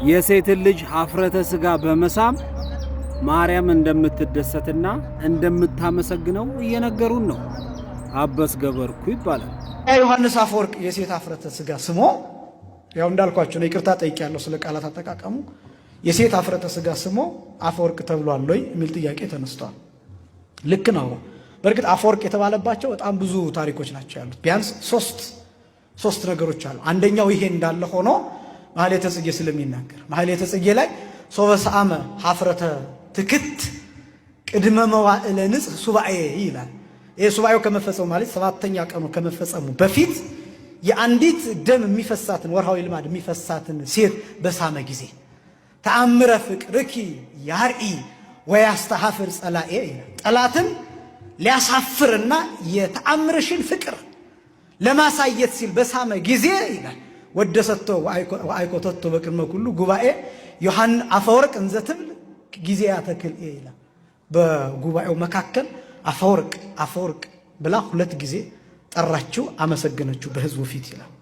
የሴትን ልጅ ኀፍረተ ሥጋ በመሳም ማርያም እንደምትደሰትና እንደምታመሰግነው እየነገሩን ነው። አበስ ገበርኩ ይባላል። ዮሐንስ አፈወርቅ የሴት ኀፍረተ ሥጋ ስሞ፣ ያው እንዳልኳቸው ነው፣ ይቅርታ ጠይቄያለሁ ስለ ቃላት አጠቃቀሙ። የሴት ኀፍረተ ሥጋ ስሞ አፈወርቅ ተብሏል ወይ የሚል ጥያቄ ተነስቷል። ልክ ነው። በእርግጥ አፈወርቅ የተባለባቸው በጣም ብዙ ታሪኮች ናቸው ያሉት። ቢያንስ ሶስት ነገሮች አሉ። አንደኛው ይሄ እንዳለ ሆኖ ማህሌተ ጽጌ ስለሚናገር ማህሌተ ጽጌ ላይ ሶበ ሰአመ ኀፍረተ ትክት ቅድመ መዋዕለ ንጽሕ ሱባኤ ይላል። ይሄ ሱባኤው ከመፈጸሙ፣ ማለት ሰባተኛ ቀኑ ከመፈጸሙ በፊት፣ የአንዲት ደም የሚፈሳትን፣ ወርሃዊ ልማድ የሚፈሳትን ሴት በሳመ ጊዜ ተአምረ ፍቅርኪ ያርኢ ወያስተሐፍር ጸላኤ ይላል። ጠላትን ሊያሳፍርና የተአምርሽን ፍቅር ለማሳየት ሲል በሳመ ጊዜ ይላል፣ ወደሰቶ ወአይኮተቶ በቅድመ ኩሉ ጉባኤ ዮሐን አፈወርቅ እንዘ ትብል ጊዜ ያተክል ይላል። በጉባኤው መካከል አፈወርቅ አፈወርቅ ብላ ሁለት ጊዜ ጠራችው፣ አመሰገነችው በህዝቡ ፊት ይላል።